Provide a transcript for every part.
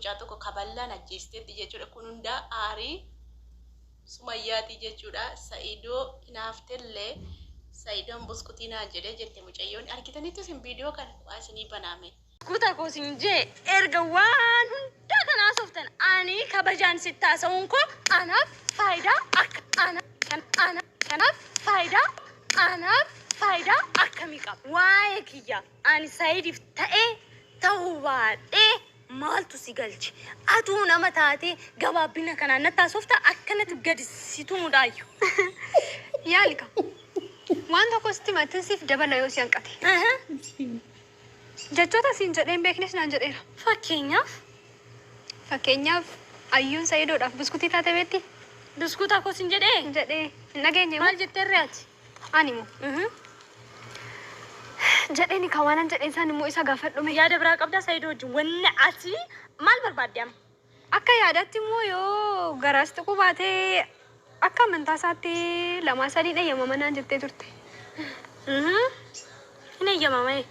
Mucaa tokko kaballaan ajjeesteetti jechuudha. Kun hundaa aarii Sumayyaatii jechuudha. Sa'idoo hinaaftellee Sa'idoon buskutii naan jedhee jette mucayyoon. Argitaniittu isin viidiyoo kana waa isinii banaame. Kuta koo sin jee erga waan hundaa kana haasoftan ani kabajaan sitti haasa'uun koo anaaf faayidaa akka ana kan ana kanaaf faayidaa anaaf faayidaa akkamii qaba? Waa'ee kiyya ani Sa'idiif ta'ee ta'uu baadhee maaltu si galche? Atuu nama taatee gabaabbina kanaan natti haasofta akkanatti gadi si tumuudhaayyu. Yaali kaa. Waan tokko sitti hima ittin siif dabala yoo si hanqate. Jechoota siin jedhee hin beeknes naan jedheera. Fakkeenyaaf? Fakkeenyaaf Ayyuun Sa'idoodhaaf buskutii taate beektii? Buskuta koo sin jedhee? Jedhee. Hin dhageenye moo? Maal jetteen ree ati? Ani moo? Jedheeni kaa waanan jedheen saan immoo isa gaafadhu mee. Yaada biraa qabdaa Sa'idoo wajjin wanni ati maal barbaadde amma? Akka yaadaatti immoo yoo garaas tuquu baate akka amantaa isaatti lamaa sadiin eeyyamama naan jettee turte. Hin eeyyamama ee.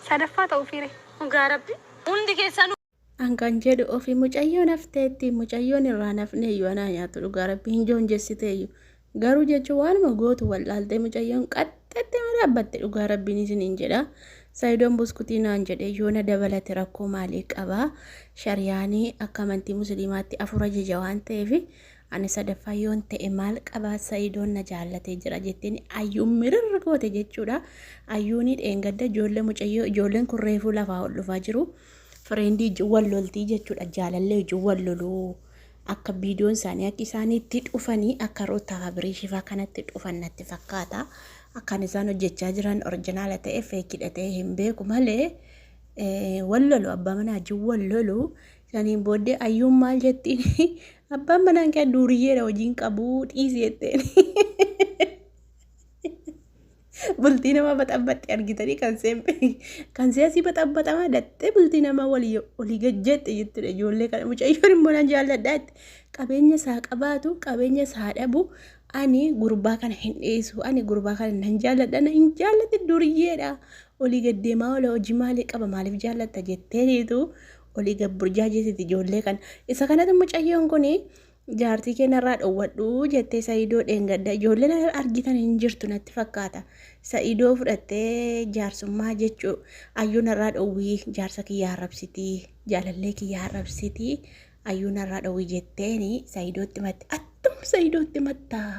Sadaffaa ta'uufiire. Dhugaa rabbi. Hundi keessanuu. An kan jedhu ofi mucayyoon hafteetti mucayyoon irraa nafneeyyu anaa nyaatu dhugaa rabbi hin joonjessiteeyyu Garuu jechuun waanuma gootu wal'aaltee mucayyoon qaxxattee ma dhaabbatte dhugaa rabbiin isiniin jedha. Sayidoon buskutii naan jedhe yoo na dabalate rakkoo maalii qaba? Shariyaanii akka amantii musliimaatti afur ajaja waan ta'eef ani sadaffaa yoon ta'e maal qaba? Sayidoon na jaallatee jira jetteen ayyuun mirirri goote jechuudha. Ayyuunii dheengadda ijoollee mucayyoo ijoolleen kun reefuu lafaa ol dhufaa jiru. Fireendii wal loltii jechuudha. Jaalallee wajjin wal loluu. Akka viidiyoon isaanii akka isaan itti dhufanii akka Ruutaa fi Abiriishii faa kanatti dhufan natti fakkaata. Akkan isaan hojjechaa jiran orjinaala ta'e feekidha ta'e hin beeku malee wal lolu abbaa manaa wajjin wal lolu. Saniin booddee ayyuun maal jettiin abbaan manaan kee duuriyyeedha hojiin qabu dhiisi jetteen. Bultii nama baxabbaxxe argitanii kan seen kan see asii baxabbaxamaa dattee bultii nama walii olii gajjeette jettudha ijoollee kana mucayyoon immoo nan jaalladhaa itti qabeenya isaa qabaatu qabeenya isaa dhabu ani gurbaa kana hin dhiisu ani gurbaa kana nan jaalladha na hin jaallatti duriyyeedha olii gaddeemaa oola hojii maalii qaba maaliif jaallatta jetteeniitu olii gad burjaajeessiti ijoollee kana isa kanatu mucayyoon kuni Jaartii kee narraa dhowwadhu jettee Sa'idoo dheengadda ijoolleen argitan hin jirtu natti fakkaata. Sa'idoo fudhattee jaarsummaa jechuu ayyuu narraa dhowwii jaarsa kiyya arrabsitii jaalallee kiyya arrabsitii ayyuu narraa dhowwii jetteeni Sa'idootti matte attum Sa'idootti mattaa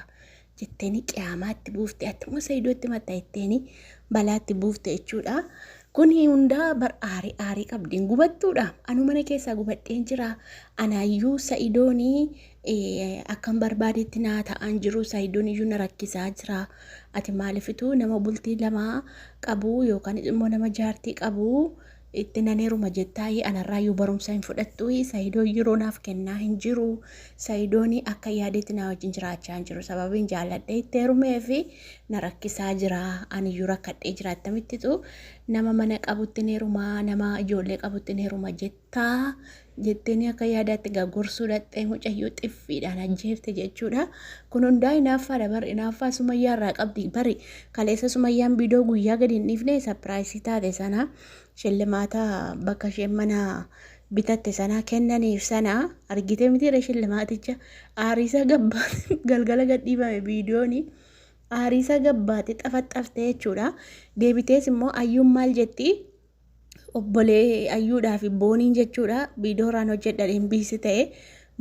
jetteeni qiyaamaatti buufte attumma Sa'idootti matta jetteeni balaatti buufte jechuudha. Kuni hundaa bar aarii aarii qabdi hin gubattuudha. Anu mana keessaa gubadheen jira. Anaayyuu Sa'idooni akkan barbaadetti naa ta'aan jiru. Sa'idoon iyyuu na rakkisaa jira. Ati maalifitu nama bultii lamaa qabu yookaan immoo nama jaartii qabu itti nan heeruma jettaayi anarraayyuu barumsa hin fudhattuyi Sayidoon yeroo naaf kennaa hin jiru Sayidoon akka yaadetti naa wajjin jiraachaa hin jiru sababiin jaalladhee itti heerumee fi na rakkisaa jira aniyyuu rakkadhee jira akkamittitu nama mana qabutti hin heerumaa nama ijoollee qabutti hin heeruma jettaa jetteeni akka yaadaatti gaa gorsuu dhaqxee mucayyoo xiffiidhaan ajjeefte jechuudha. Kun hundaa inaaffaadha bar inaaffaa sumayyaa irraa qabdi bari kaleessa sumayyaan viidiyoo guyyaa gadi hin dhiifne sapiraayisii taate sana shillimaata bakka isheen mana bitatte sana kennaniif sana argite mitiire shillimaaticha aariisaa gabbaate galgala gadhiifame viidiyooni aariisaa gabbaate xafaxafte jechuudha. Deebitees immoo ayyuun maal jetti obbolee ayyuudhaa fi booniin jechuudha viidiyooraan hojjedha dhimbiisi ta'e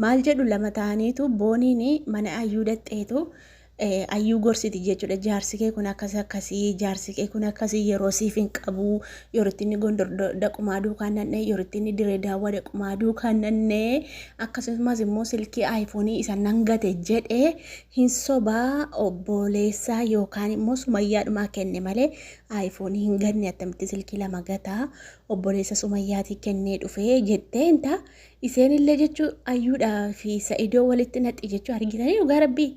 maal jedhu lama ta'aniitu booniin mana ayyuu dhaqxeetu ayyuu gorsiti jechuudha jaarsi kee kun akkas akkasii jaarsi kee kun akkasii yeroo siif hin qabu yeroo itti inni gondor dhaqumaa duukaa nannee yeroo itti inni diree daawwaa dhaqumaa duukaa nannee akkasumas immoo silkii aayifoonii isa nan gate jedhee hin sobaa obboleessaa yookaan immoo sumayyaadhumaa kenne malee iPhone hin ganne attamitti silkii lama gataa obboleessa sumayyaatii kennee dhufee jettee inta iseen illee jechuu ayyuudhaa fi sa'idoo walitti naqxi jechuu argitanii dhugaa rabbii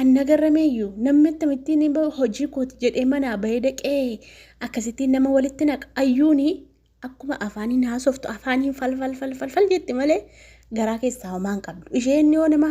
anna garrameeyyu namni akkamittiin hojii kooti jedhee manaa bahee dhaqee akkasittiin nama walitti naqa ayyuuni Akkuma afaaniin haasoftu afaaniin fal fal fal fal fal jetti malee Garaa keessaa homaa hin qabdu. Isheen yoo nama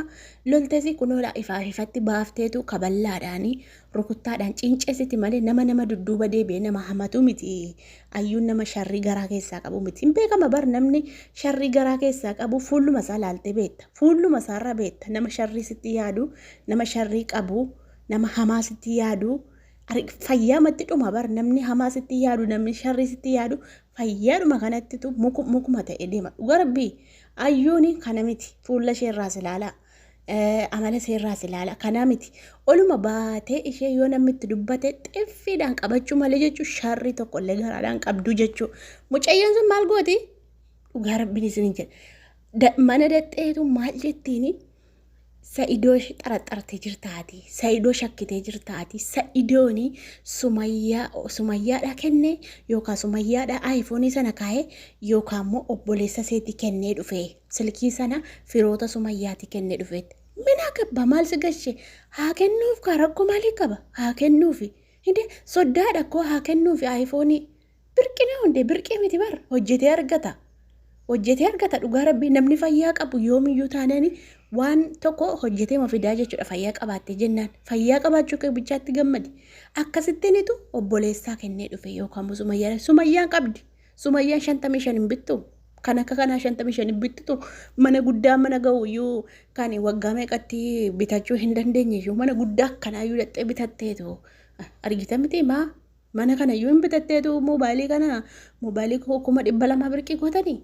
loltesi kunoo ifaaf ifatti baafteetu kaballaadhaanii rukuttaadhaan ciinceessiti malee nama nama dudduuba deebi'ee nama hamatu miti. Ayyuun nama sharrii garaa keessaa qabu miti. Hin beekama bar namni sharrii garaa keessaa qabu fuulluma isaa laaltee beekta. Fuulluma isaarra beekta. Nama sharrii sitti yaadu, nama sharrii qabu, nama hamaa sitti yaadu. Fayyaamatti dhuma bar namni hamaa sitti yaadu, namni sharrii sitti yaadu fayyaadhuma kanattitu mukuma ta'e deema. Dhugaa rabbii ayyuun kana miti fuula ishee irraas ilaalaa. Amala ishee irraas ilaala. Kana miti. Oluma baatee ishee yoo namni itti dubbate xiffiidhaan qabachuu malee jechuun sharrii tokko illee garaadhaan qabdu jechuudha. Mucayyoon sun maal gooti? Dhugaa rabbiin isin jedha. Mana daxxeetu maal jettiini? Sa'idoo xaraxxartee jirtaati. Sa'idoo shakkitee jirtaati. Sa'idooni sumayyaa sumayyaadha kenne yookaan sumayyaadha aayifoonii sana kaa'ee yookaan immoo obboleessa seetii kennee dhufe. Silkii sana firoota sumayyaati kennee dhufeetti. Mina gabba maal si gashe? Haa kennuuf kaa rakkoo maalii qaba? Haa kennuufi. Hinde soddaadha koo haa kennuufi aayifoonii. Birqina hundee birqii miti bar hojjetee argata. Hojjetee argata dhugaa rabbii namni fayyaa qabu yoomiyyuu taanani waan tokko hojjetee ma fidaa jechuudha fayyaa qabaattee jennaan. Fayyaa qabaachuu kee bichaatti gammadi. Akkasittiinitu obboleessaa kennee dhufe yookaan immoo sumayyaa sumayyaan qabdi. Sumayyaan 55 hin bittu. Kan akka kanaa 55 hin bittutu mana guddaa mana ga'u iyyuu kan waggaa meeqatti bitachuu hin dandeenye iyyuu mana guddaa akkanaa iyyuu dhaxxee bitatteetu argita miti maa mana kana iyyuu hin bitatteetu moobaayilii kana moobaayilii 200,000 birqii gootanii.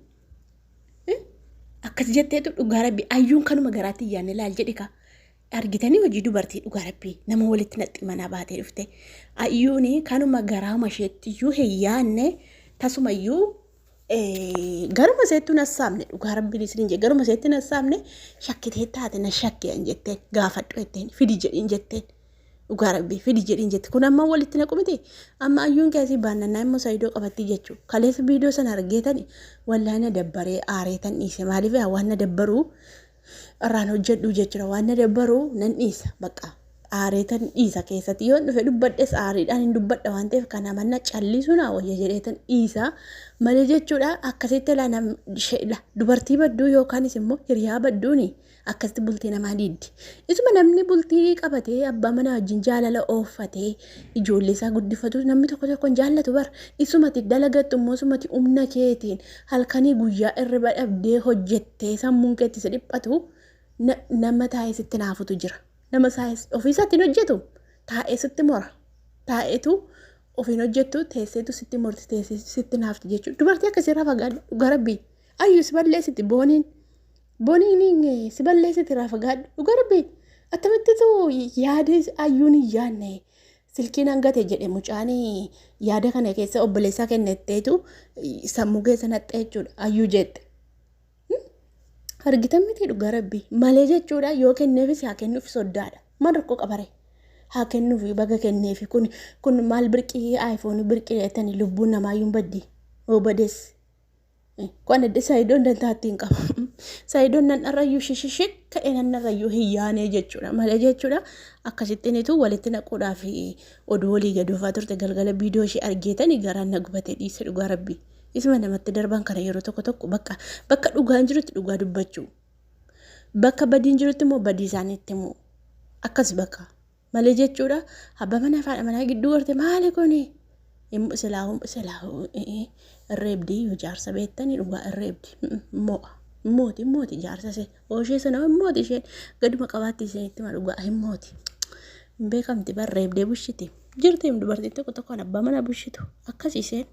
Akkas jetteetu dhugaa rabbi ayyuun kanuma garaatti yaanne laal jedhi kaa. Argitanii hojii dubartii dhugaa rabbii nama walitti naxxi manaa baatee dhufte. Ayyuun kanuma garaama isheetti iyyuu hin yaanne tasuma iyyuu garuma isheetti hin hassaabne dhugaa rabbiin isin jedhe garuma isheetti hin hassaabne shakkitee taate na shakkeen jetteen gaafadhu jetteen fidi jedhiin jetteen. Dhugaa rabbii fidi jedhiin jette. Kun amma walitti naqu miti. Amma ayyuun keessi baannannaa immoo sayidoo qabatti jechuu. Kaleessa viidiyoo sana argeetani wallaahi na dabbaree aareetan dhiise. Maaliif waan na dabbaruu irraan hojjedhu jechuudha. Waan na dabbaruu nan dhiisa bakka aareetan dhiisa keessatti. Yoon dhufe dubbadhes aariidhaan hin dubbadha waan ta'eef kana manna callisuu naa wayya jedheetan dhiisa malee jechuudha. Akkasitti laa dubartii badduu yookaanis immoo hiriyaa badduuni. Akkasitti bultii namaa diiddi. Isuma namni bultii qabatee abbaa manaa wajjin jaalala ooffatee ijoollee isaa guddifatu namni tokko tokko hin jaallatu bar. Isumati dalagattu immoo isumati humna keetiin halkanii guyyaa irriba dhabdee hojjettee sammuun keetti si dhiphatu nama taa'ee sitti naafutu jira. Nama ofii isaatti hin hojjetu taa'ee sitti mora. Taa'eetu ofiin hojjettu teesseetu sitti morti teessee sitti naafti jechuudha. Dubartii akkasii irraa fagaadhu dhugaa rabbii. Ayyu si balleessiti booniin. Booniin si balleessiti irraa fagaadhu dhugaa rabbii. Akkamittitu yaada ayyuun hin yaadne silkiin hangate jedhe mucaan yaada kana keessa obboleessaa kennetteetu sammuu keessa naxxee jechuudha ayyuu jette. Argitan miti dhugaa rabbii malee jechuudha yoo kenneefis haa kennuuf soddaadha. Maal rakkoo qabare? Haa kennuufi baga kenneefi kun kun maal birqii aayifoonii birqii jettanii lubbuun namaayyuu hin baddi. Yoo badees. Kun adda saayidoon dantaatti hin qabu. Saayidoon nan dharrayyuu shishishik ka'ee nan dharrayyuu hin yaanee jechuudha. Malee jechuudha akkasittiinitu walitti naquudhaaf oduu walii gadoofaa turte galgala viidiyoo ishee argeetanii garaan na gubatee dhiise dhugaa rabbii. Isuma namatti darban kana yeroo tokko tokko bakka bakka dhugaan jirutti dhugaa dubbachuu. Bakka badiin jirutti immoo badii isaaniitti himuu. Akkas bakka. Malee jechuudha abbaa manaa fi haadha manaa gidduu garte maali kuni? Silaa silaa irreebdi yoo jaarsa beektanii dhugaa irreebdi mo'a. Mooti mooti jaarsa ishee ooshee sana mooti isheen gaduma qabaatti isheen itti dhugaa hin mooti. Hin beekamti barreebdee bushiti. Jirti dubartiin tokko tokko abbaa manaa bushitu akkas isheen.